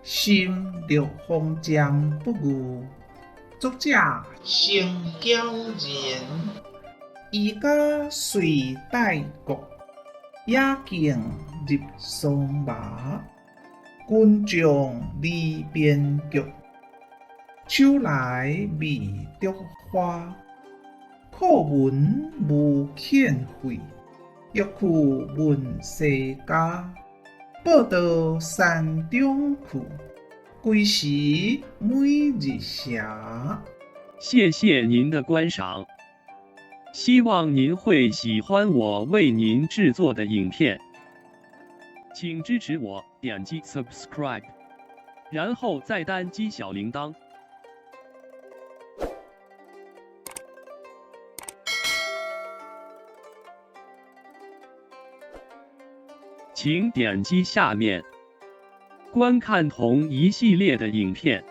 心著風針不誤。作者成繳仁，移家隨帶國，野徑入桑麻。群眾離邊局，秋來覓竹花。課文無欠費，欲去問西家。報到山中去，歸時每日斜。謝謝您的觀賞，希望您會喜歡我為您製作的影片，請支持我點擊 subscribe，然後再單擊小鈴鐺。請點擊下面觀看同一系列的影片。